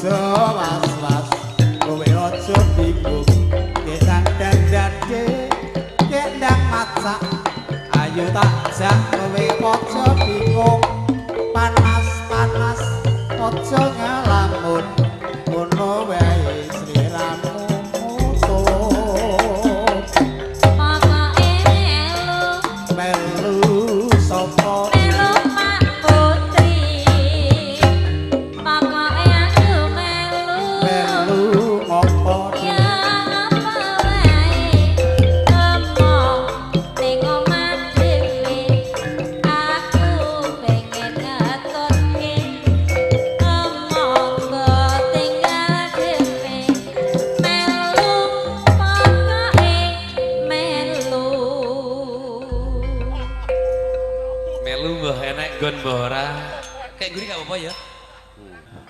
aja was-was, kowe aja bingung. Nek ndang dandane, nek ndang macak, ayo tak jak kowe aja bingung. Panas-panas aja ngalamun, ngono wae sliramu mutung. Pokoke melu, Melu sapa? Melu Pak Putri. Pokoke aku melu. Melu ngopo? Ya apa wae, ngomong ning omah dhewe. Aku pengen ngetutke, monggo tinggal dhewe. Melu pokoke melu. Melu mbah enek nggon mbah ora. Kayak gini gak apa-apa ya.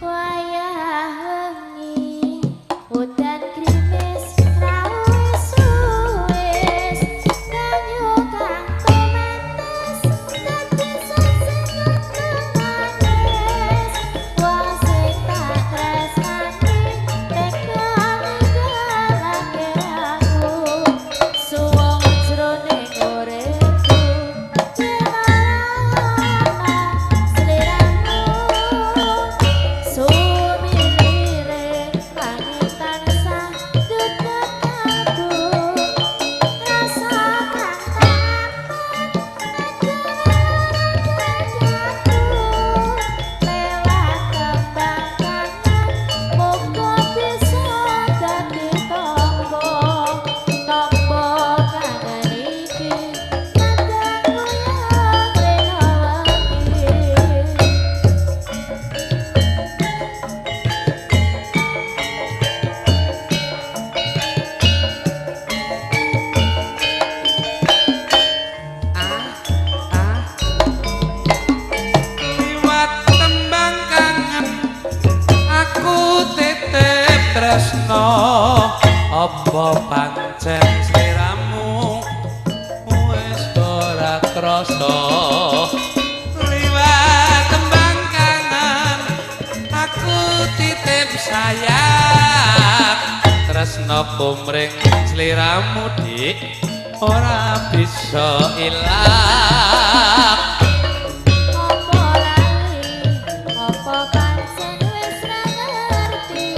Wayah wengi udan grimis rawis suwis banyu kang tumetes dadi sing manis wong sing tak tresnani tega ninggalake aku suwung jroning uripku yen ora ana sliramu sumilire langit tansah duduk aku rasa kang tampet dadaku lewat tembang kangen muga bisa dadi tombo tombo kangen iki kadang nguyang rena wengi. Liwat tembang kangen aku titip tresno, apa pancen sliramu wis ora krasa? Liwat tembang kangen aku titip sayang, tresno kumring sliramu dik ora bisa ilang. Apa lali, apa pancen wis ra ngerti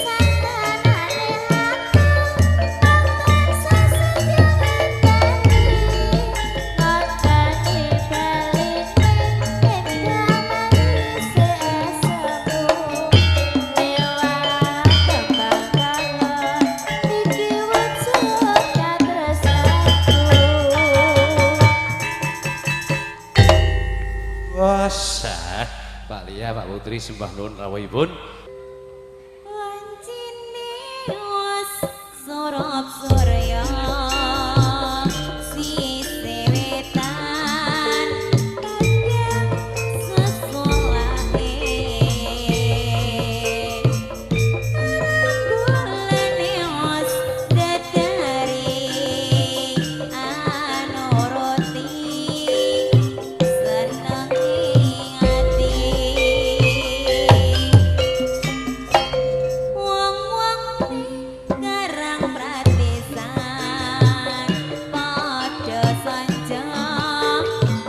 satanane aku tansah setya ngenteni ngenteni baline endang manis esemu lewat tembang kangen iki wujud katresnanku. Wah, Pak Lia, Pak Putri sembah nuwun rawuhipun. Wancine wis sorop surya sisih wetan padang sesolake rembulan wis dadari anuruti seneng ing ati. Wong-wong karang pratisan padha sanja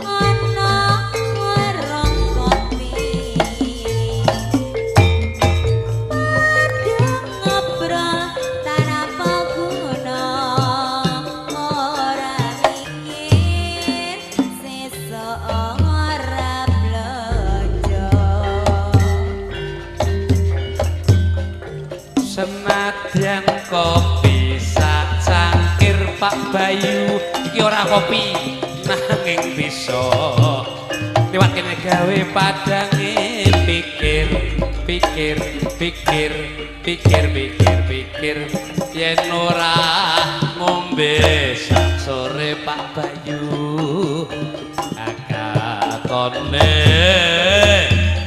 ana warung kopi padha ngobrol tanpa guna ora mikir sesuk ora blonjo. Senadyan kopi sak cangkir Pak Bayu iki ora kopi nanging bisa liwat kene gawe padange pikir pikir pikir pikir pikir pikir yen ora ngombe sak sore Pak Bayu akakone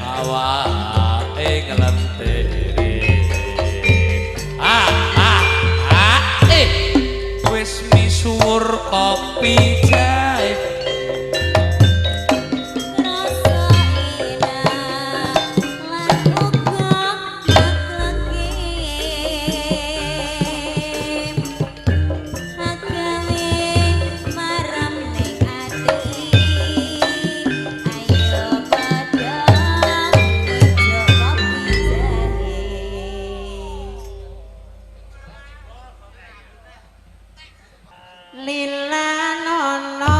awake nglentere. Ah ah ah eh wis misuwur kopi jahe. Rasa enak lan uga Lilanono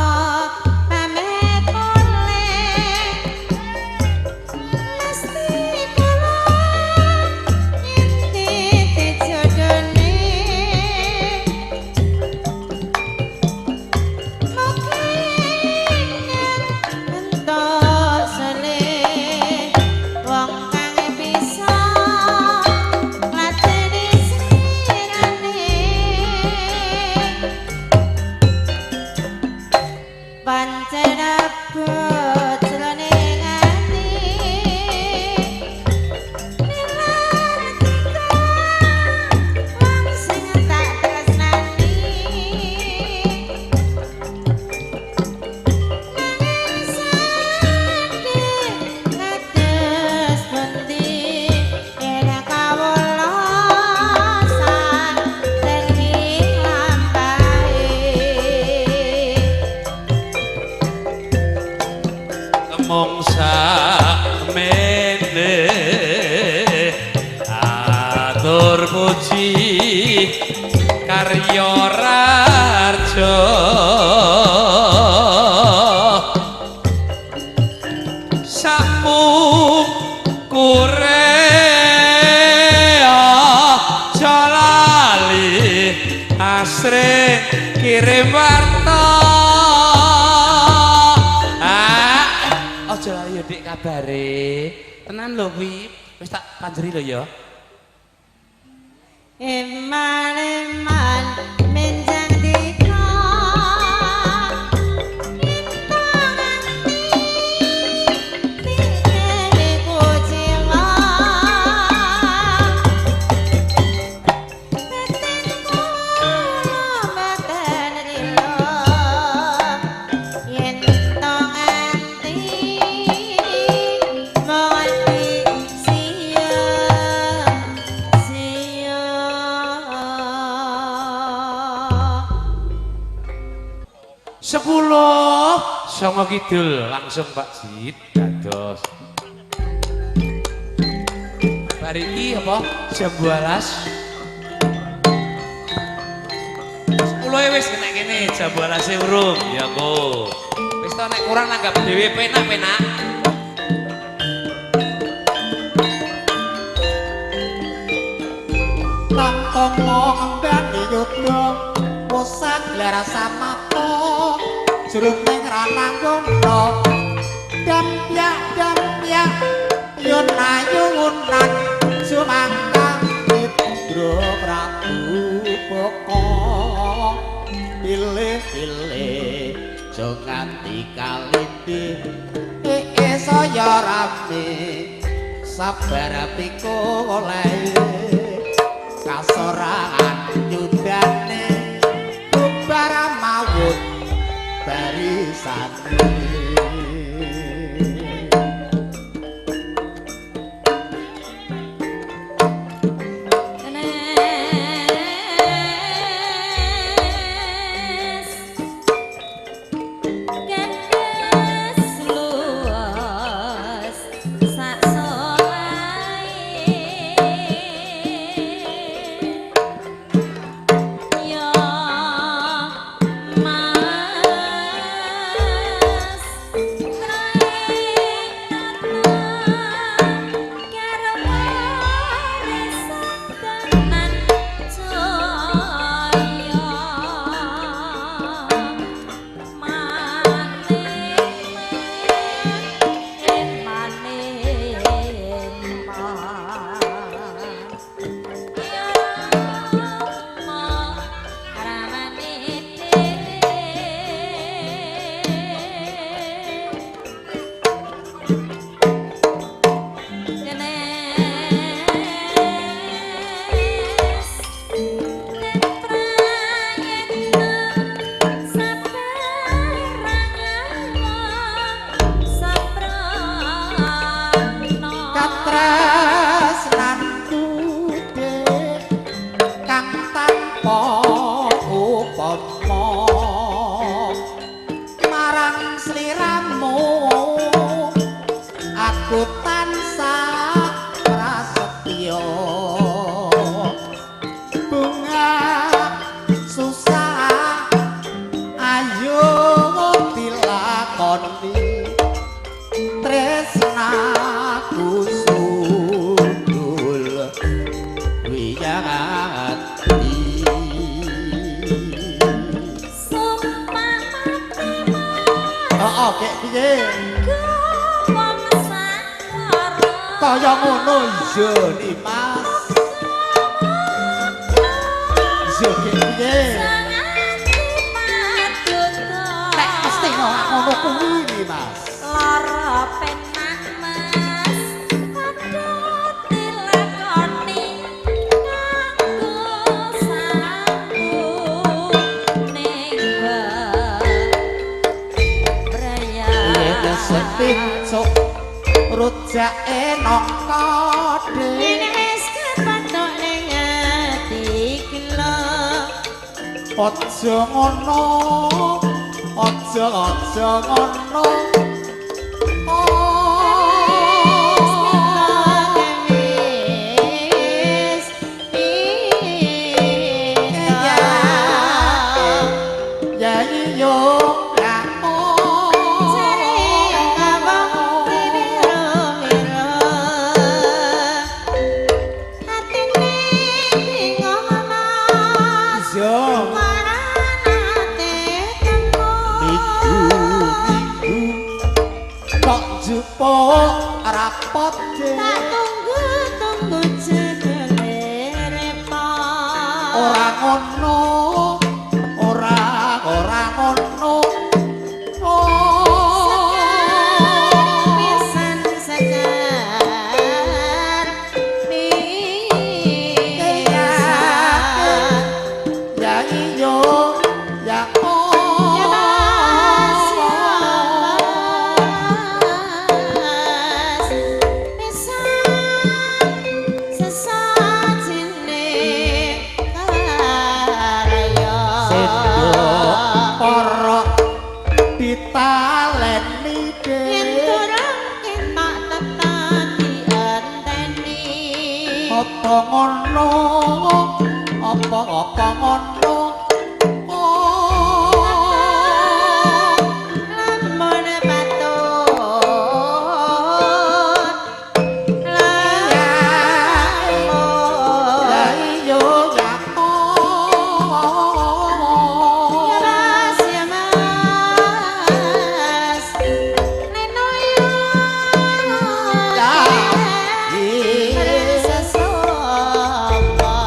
pamit mulih mesti kula nginti jodone mugi entuk selih wong kang bisa ngladeni slirane pancen abot jroning ati nilar tiga wong sing tak tresnani nanging sedih kados pundi yen kawula santen lampahe. Mung sakmene atur puji karya raharja sakpungkure aja lali asring kirim warta. Ah, aja lali yo Dik kabare. Tenan lho kuwi. Wis tak panjeri lho ya. Eman eman menjang dika lintang ati tingene kuciwa batin kula mboten lila yen to nganti mati sia sia. 10 Songo Kidul langsung Pak Jit dados. Bar iki apa? Jambu alas. 10 wis kena kene jambu alase urung. Ya kok. Wis to nek kurang nanggap dhewe penak-penak. Tamtomo ngembani yuda Wosaglar samata jroning rananggana dampyak dampyak yun ayunan sumangka Indra Prabu Boko pilih-pilih aja nganti kalindi ee saya rame sabar pikole kasorangan yudane bubar mawut barisane. Nes Gandes luas sak solahe ya mas. ati. Sumpah mati mas. Oh, kek piye? Wong sakwara. Kaya ngono iya Nimas. Iya kek piye? Nek mesti ora ngono kuwi Nimas. Lara penak mas, padha dilakoni kanggo sapu ning braya. Yen sedih sok rujake nangka Yen wis kepatok ning ati kula. Aja ngono, aja aja ngono. Ya iya ya iya. Minggu minggu kok jupuk rapot Tak tunggu-tunggu jebule repot. Ora ngono, ora ora ngono. Oh. Pisan sekar pisan. Ya iya ya Ya Mas, ya Mas. Pisan sesajine karya. Sendok para ditaleni Yen dhewe. durung ketok tetep dienteni. Apa ngono, apa apa ngono. Oh. Lamun patut lamun. Ya iya ya oh. Ya Mas, ya Mas. Neno yo. Ya. Sesama.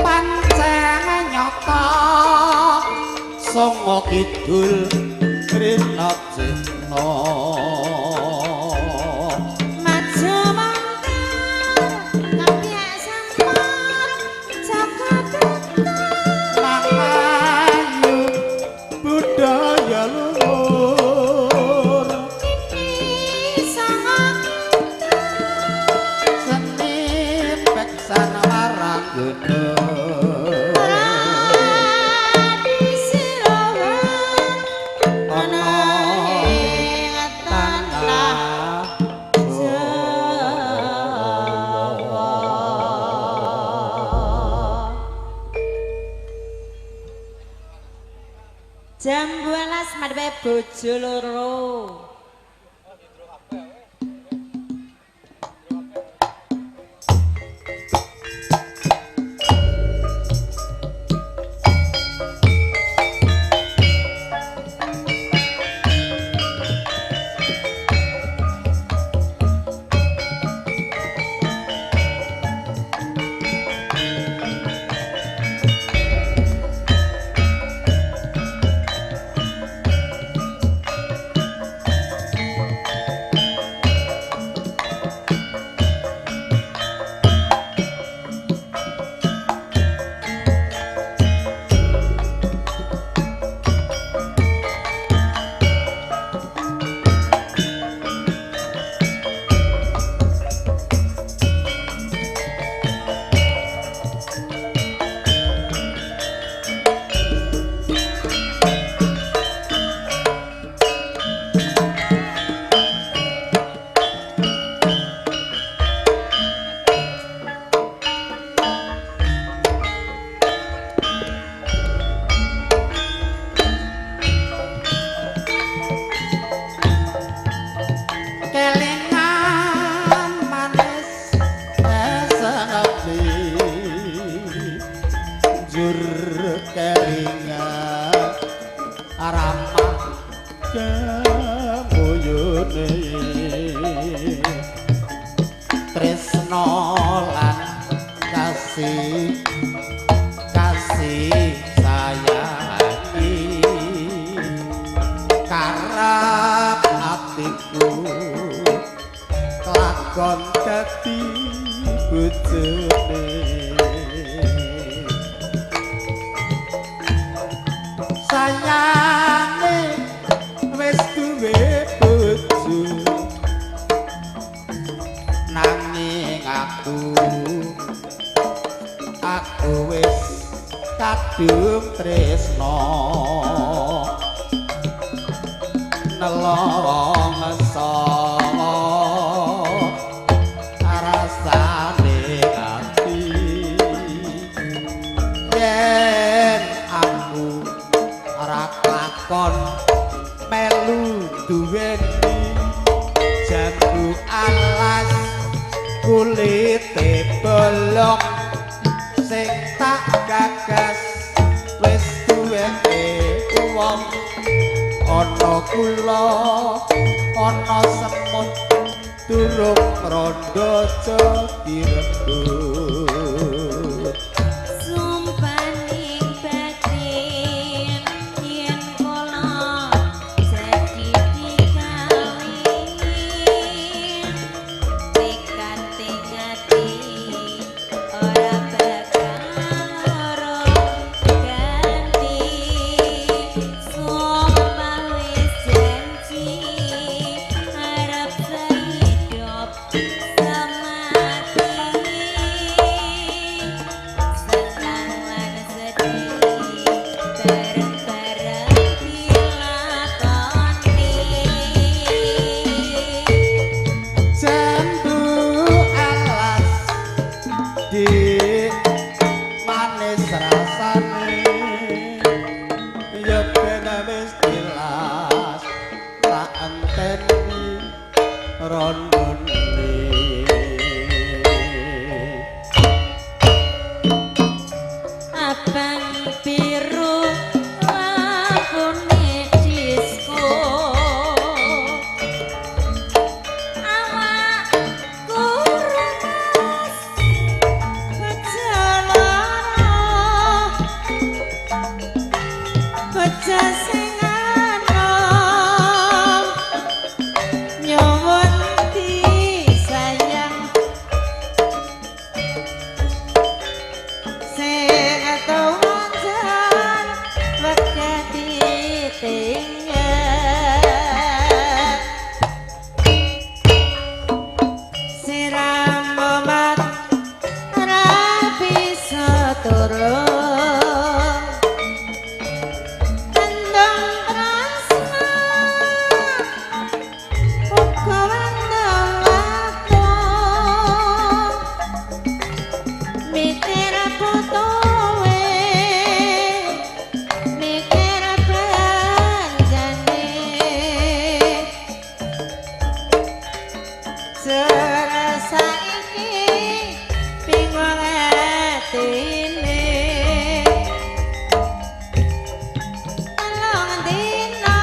Pancen nyata Songo Kidul Rina Cina. Maju mangkar kepiak sampar jaga tutur. Mangayu budaya luhur. Ini songo Seni beksan waranggana. Ana ing tanah Jawa. Jam 12 madhepe bojo loro. lan kasih kasih sayangi karep atiku kelakon dadi bojone sayange wis duwe bojo nanging aku wis kadung tresno nelongso rasane ati yen aku ora kelakon melu duweni jambu alas kulite bolong sing tak gagas wis duweke wong ana kula ana semut durung rondo aja direbut. Sumpaning batin yen kula jadi dikawin tekad ati ora bakal ora ganti. Sumpah wis janji arep sehidup semati senang lan sedih bareng-bareng dilakoni. Jambu alas di manis rasane ya ben wis jelas tak enteni rondone. Abang biru lampune disko awakku remes bojo loro bojo sing anom nyuwun disayang sing tuwajan wegah ditinggal siram omat ora bisa turu kendong tresna uga wandel watu mikir putuwe mikir belanjane serasa iki bingung atine telung dina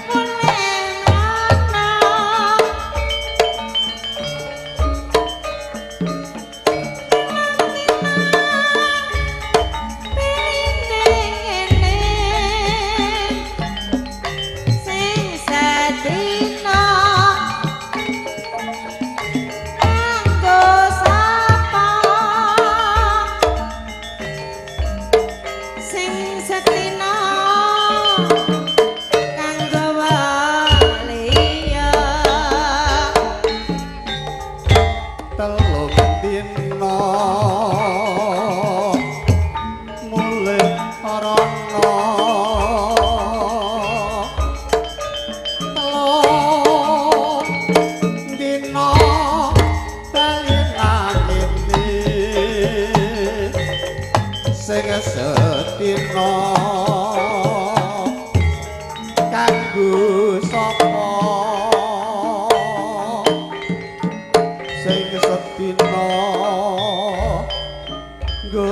mulih ana. Sing sedina kanggo sapa sing sedina kanggo wong liya. Telung dina mulih rono telung dina bali nang kene sing sedina kanggo sapa sing sedina nggo.